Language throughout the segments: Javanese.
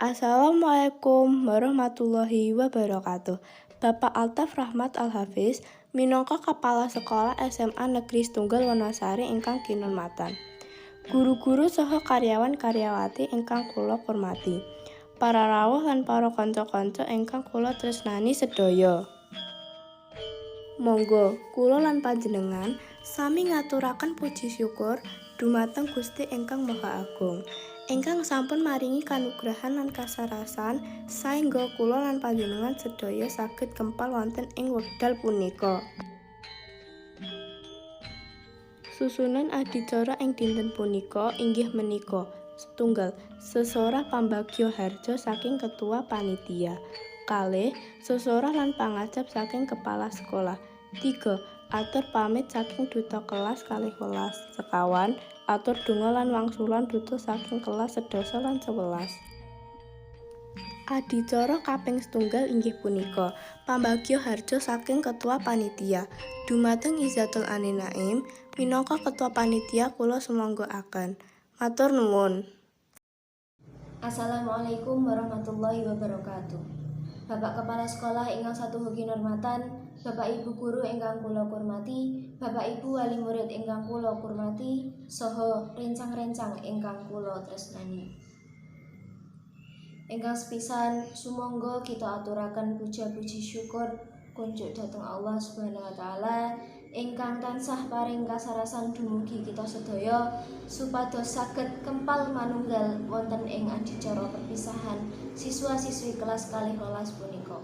Assalamualaikum warahmatullahi wabarakatuh. Bapak Altaf Rahmat Al-Hafiz minangka Kepala Sekolah SMA Negeri Setunggal Wanasari ingkang kinurmatan. Guru-guru saha karyawan-karyawati ingkang kula hormati. Para rawuh lan para kanca-kanca ingkang kula tresnani sedaya. Monggo kula lan panjenengan sami ngaturaken puji syukur dumateng Gusti ingkang Maha Agung, ingkang sampun maringi kanugrahan lan kasarasan saengga kula lan panjenengan sedaya saged kempal wonten ing wekdal punika. Susunan adicara ing dinten punika inggih menika: setunggal, sesorah pambagya harja saking ketua panitia. Kalih, sesorah lan pangajap saking kepala sekolah. 3. Atur pamit saking duta kelas 12. Sekawan, atur donga lan wangsulan duta saking kelas 10 lan 11. Adicara kaping setunggal inggih punika pambagya harja saking ketua panitia. Dumateng Izzatul Ani Naim minangka ketua panitia kula sumanggaaken. Matur nuwun. Assalamualaikum warahmatullahi wabarakatuh. Bapak Kepala Sekolah ingkang satuhu kinurmatan, Bapak Ibu guru ingkang kula hormati, Bapak Ibu wali murid ingkang kula hormati, saha rencang-rencang ingkang kula tresnani. Ingkang sepisan, sumangga kita aturaken puja-puji syukur kunjuk dhateng Allah Subhanahu wa taala ingkang tansah paring kasarasan dumugi kita sedaya supados saged kempal manunggal wonten ing adicara perpisahan siswa-siswi kelas 12 punika.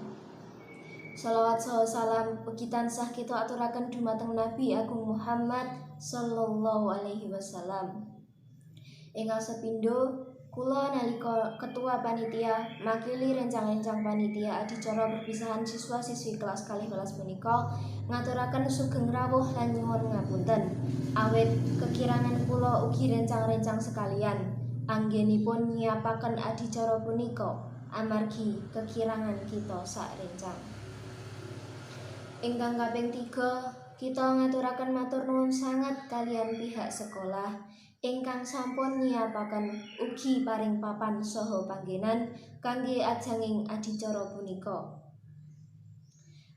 Salawat saha salam ugi tansah kita aturaken dumateng Nabi Agung Muhammad sallallahu alaihi wasallam. Ingkang sepindho, kula nalika ketua panitia makili rencang-rencang panitia adicara perpisahan siswa-siswi kelas 12 punika ngaturaken sugeng rawuh lan nyuwun ngapunten awit kekirangan kula ugi rencang-rencang sekalian anggenipun nyiapaken adicara punika amargi kekirangan kita sak rencang. Ingkang kaping 3, kita ngaturaken matur nuwun sanget kaliyan pihak sekolah ingkang sampun nyiapaken ugi paring papan saha panggenan kangge ajanging adicara punika.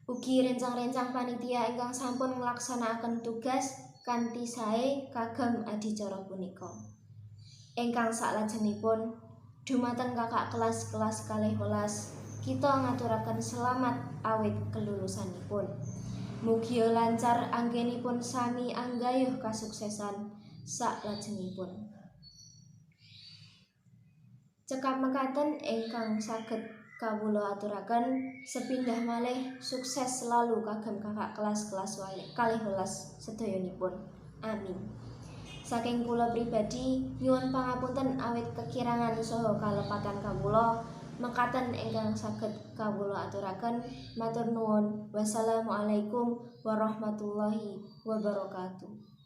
Ugi rencang-rencang panitia ingkang sampun nglaksanakaken tugas kanthi sae kagem adicara punika. Ingkang saklajengipun dumateng kakak kelas-kelas 12, kita ngaturaken selamat awit kelulusanipun. Mugia lancar anggenipun sami anggayuh kasuksesan saklajengipun. Cekap mekaten ingkang saged kawula aturaken, sepindah malih sukses selalu kagem kakak kelas-kelas 12 sedayanipun. Amin. Saking kula pribadi nyuwun pangapunten awit kekirangan saha kalepatan kawula. Mekaten ingkang saged kawula aturaken. Matur nuwun. Wassalamualaikum warahmatullahi wabarakatuh.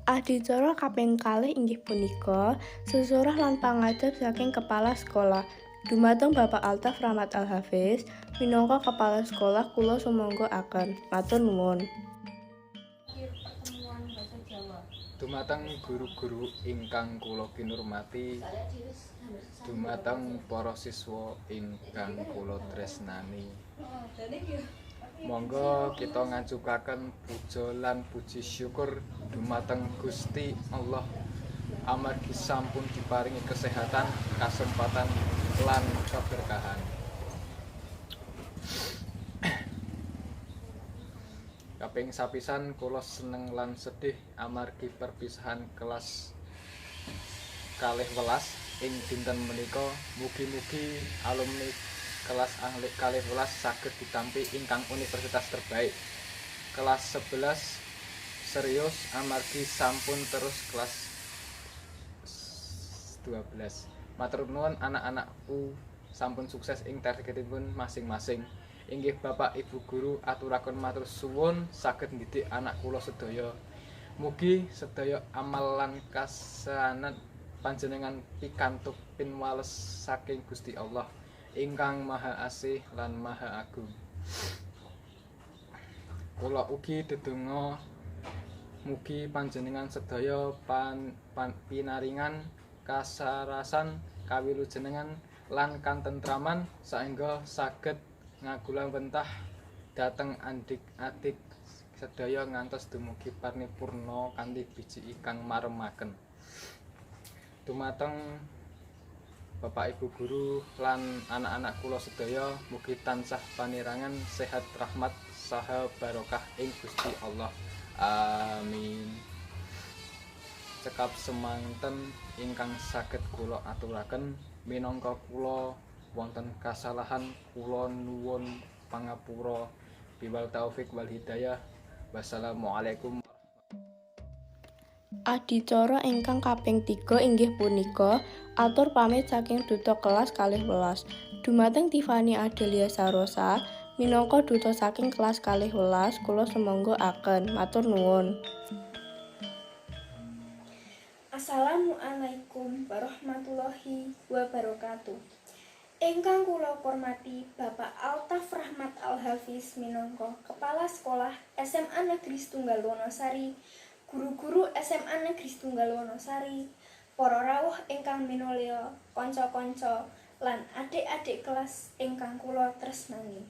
Adicara kaping kalih inggih punika sesorah lan pangajap saking kepala sekolah. Dumateng Bapak Altaf Rahmat Al-Hafiz minangka kepala sekolah kula sumanggaaken. Matur nuwun. Dumateng guru-guru ingkang kula kinurmati, dumateng para siswa ingkang kula tresnani. Monggo kita ngacukaken puja lan puji syukur dumateng Gusti Allah amargi sampun diparingi kesehatan, kasempatan lan keberkahan. Kaping sapisan kula seneng lan sedih amargi perpisahan kelas 12 ing dinten menika. Mugi-mugi alumni kelas 12 saged ditampi ingkang universitas terbaik. Kelas 11 serius amargi sampun terus kelas 12. Matur nuwun anak-anakku sampun sukses ing targetipun masing-masing. Inggih Bapak Ibu guru aturaken matur suwun saged ndidik anak kula sedaya. Mugi sedaya amal lan kasanan panjenengan pikantuk pinwales saking Gusti Allah ingkang Maha Asih lan Maha Agung. Kula ugi dedonga Mugi panjenengan sedaya pinaringan kasarasan kawilujengan lan katentraman saengga saged ngagulawentah dhateng adik-adik sedaya ngantos dumugi paripurna kanthi biji ingkang maremaken. Dumateng Bapak Ibu guru lan anak-anak kula sedaya mugi tansah panirangan sehat rahmat saha barokah ing Gusti Allah. Amin. Cekap semanten ingkang saged kula aturaken minangka kula wonten kasalahan kula nuwun pangapura. Biwal taufik wal hidayah. Wassalamualaikum. Adicara ingkang kaping 3 inggih punika atur pamit saking duta kelas 12. Dumateng Tiffany Adelia Sarosa minangka duta saking kelas 12 kula sumangga aken matur nuwun. Assalamualaikum warahmatullahi wabarakatuh. Ingkang kula hormati Bapak Altaf Rahmat Al-Hafiz minangka Kepala Sekolah SMA Negeri Setunggal Wonosari, guru-guru SMA Negeri Setunggal Wonosari, para rawuh ingkang minulya, kanca-kanca lan adik-adik kelas ingkang kula tresnani.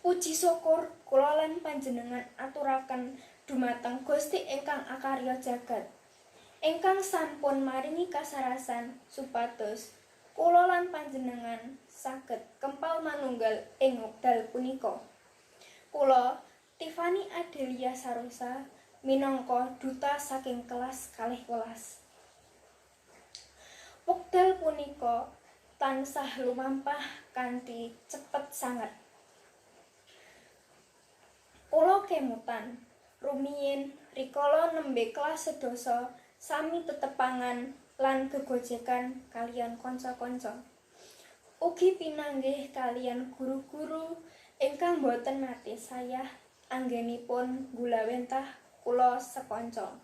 Puji syukur kula lan panjenengan aturaken dumateng Gusti ingkang akarya jagat, ingkang sampun maringi kasarasan supados kula lan panjenengan saged kempal manunggal ing wekdal punika. Kula Tiffany Adelia Sarosa minangka duta saking kelas 12. Wekdal punika tansah lumampah kanthi cepet sanget. Kula kemutan rumiyin rikala nembe kelas 10 sami tetepangan lan gegojekan kaliyan kanca-kanca. Ugi pinanggih kaliyan guru-guru ingkang boten nate sayah anggenipun gulawentah kula sekanca.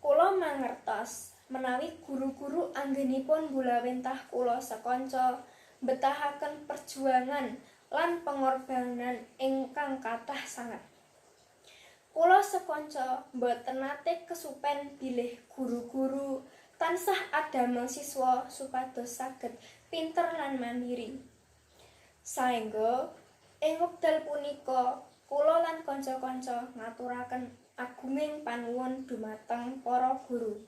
Kula mangertos menawi guru-guru anggenipun gulawentah kula sekanca mbetahaken perjuangan lan pengorbanan ingkang kathah sanget. Kula sekanca boten nate kesupen bilih guru-guru tansah adamel siswa supados saged pinter lan mandiri. Saengga ing wekdal punika kula lan kanca-kanca ngaturaken agunging panuwun dumateng para guru.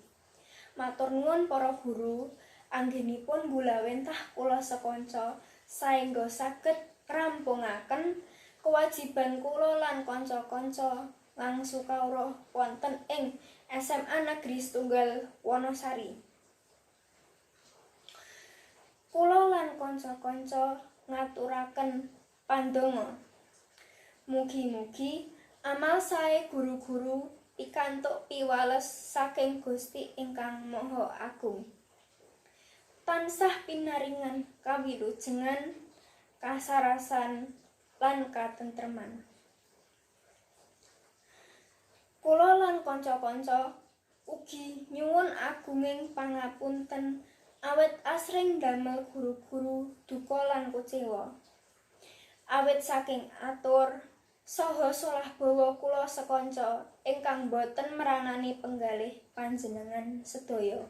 Matur nuwun para guru, anggenipun gulawentah kula sekanca saengga saged ngrampungaken kewajiban kula lan kanca-kanca ngangsu kawruh wonten ing SMA Negeri Setunggal Wonosari. Kula lan kanca-kanca ngaturaken pandonga. Mugi-mugi amal sae guru-guru pikantuk piwales saking Gusti ingkang Maha Agung. Tansah pinaringan kawilujengan, kasarasan lan katentreman. Kula lan kanca-kanca ugi nyuwun agunging pangapunten awit asring damel guru-guru duka lan kuciwa. Awit saking atur saha solah bawa kula sekanca ingkang boten meranani penggalih panjenengan sedaya.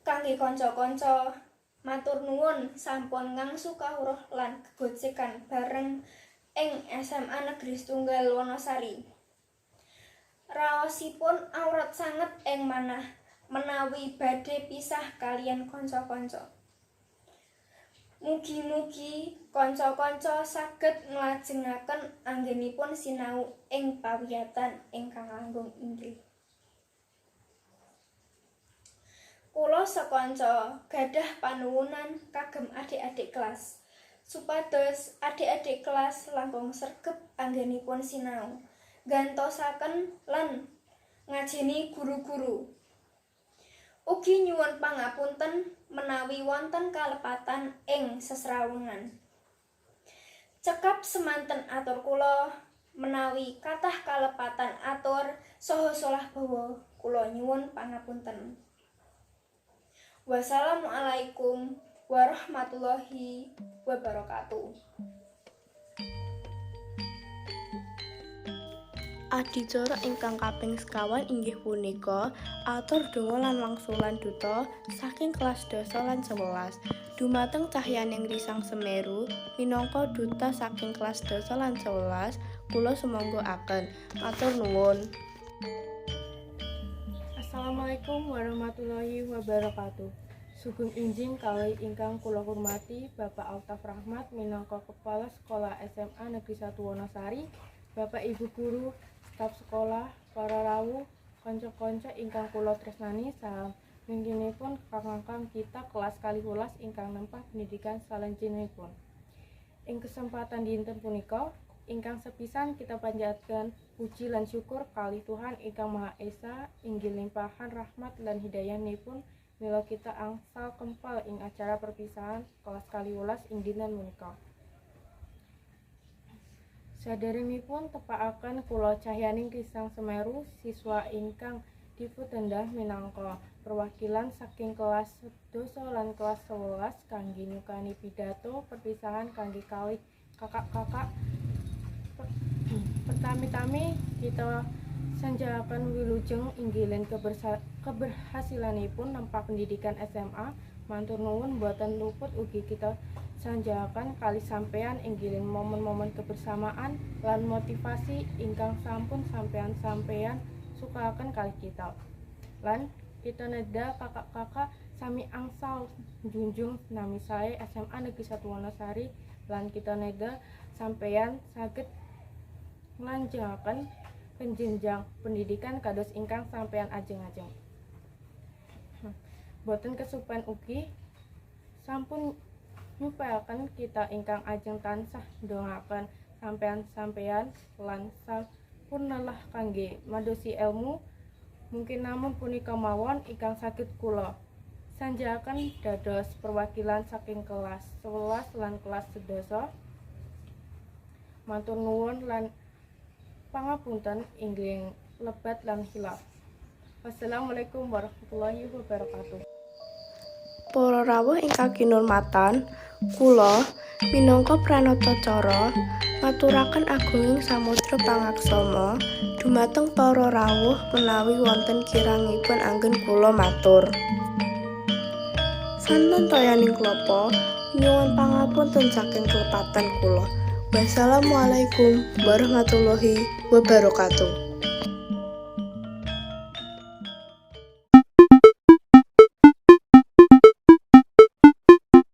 Kangge kanca-kanca, matur nuwun sampun ngangsu kawruh lan gegojekan bareng ing SMA Negeri Setunggal Wonosari. Raosipun awrat sanget ing manah menawi badhe pisah kaliyan kanca-kanca. Mugi-mugi kanca-kanca saged nglajengaken anggenipun sinau ing pawiyatan ingkang langkung inggil. Kula sekanca gadah panuwunan kagem adik-adik kelas, supados adik-adik kelas langkung sregep anggenipun sinau, gantosaken lan ngajeni guru-guru. Ugi nyuwun pangapunten menawi wonten kalepatan ing sesrawungan. Cekap semanten atur kula, menawi kathah kalepatan atur saha solah bawa kula nyuwun pangapunten. Wassalamualaikum warahmatullahi wabarakatuh. Adicara ingkang kaping 5 inggih punika atur donga lan wangsulan duta saking kelas 10 lan 11. Dumateng Cahyaning Risang Semeru minangka duta saking kelas 10 lan 11, kula sumanggaaken. Matur nuwun. Assalamualaikum warahmatullahi wabarakatuh. Sugeng injing kalih ingkang kula hormati Bapak Altaf Rahmat minangka Kepala Sekolah SMA Negeri 1 Wonosari, Bapak Ibu guru, staf sekolah, para rawuh, kanca-kanca ingkang kula tresnani saha mingginipun kakang kita kelas 12 ingkang nempa pendidikan salajengipun. Ing kesempatan dinten punika, ingkang sepisan kita panjatkan puji lan syukur kalih Tuhan ingkang Maha Esa inggih limpahan rahmat lan hidayahipun mila kita angsal kempal ing acara perpisahan kelas 12 ing dinten punika. Saderengipun tepakaken, kula Cahyaning Risang Semeru, siswa ingkang dipuntendah minangka perwakilan saking kelas 10 lan kelas 11 kangge nyukani pidato perpisahan kangge kalih kakak-kakak. Pertami-tami kita sanjangaken wilujeng inggilin keberhasilanipun nempa pendidikan SMA. Matur nuwun boten luput ugi kita sanjangaken kalih sampeyan inggilin momen-momen kebersamaan lan motivasi ingkang sampun sampeyan-sampeyan sukaaken kalih kita. Lan kita nedha kakak-kakak sami angsal njunjung nami sae SMA Negeri 1 Wonosari lan kita nedha sampeyan saged nglanjengaken jenjang pendidikan kados ingkang sampeyan ajeng-ajeng. Boten kesupen ugi sampun nyupayaken kita ingkang ajeng tansah ndongaaken sampeyan-sampeyan lan sampun lelah kangge madosi elmu. Mungkin namung punika mawon ingkang saged kula sanjangaken dados perwakilan saking kelas 11 lan kelas 10. Matur nuwun lan pangapunten inggih lepat lan khilaf. Wassalamualaikum warahmatullahi wabarakatuh. Para rawuh ingkang kinurmatan, kula minangka pranatacara ngaturaken agunging samudra pangaksama dumateng para rawuh menawi wonten kirangipun anggen kula matur. Santen toyaning klapa, nyuwun pangapunten saking kelepatan kula. Wassalamualaikum warahmatullahi wabarakatuh.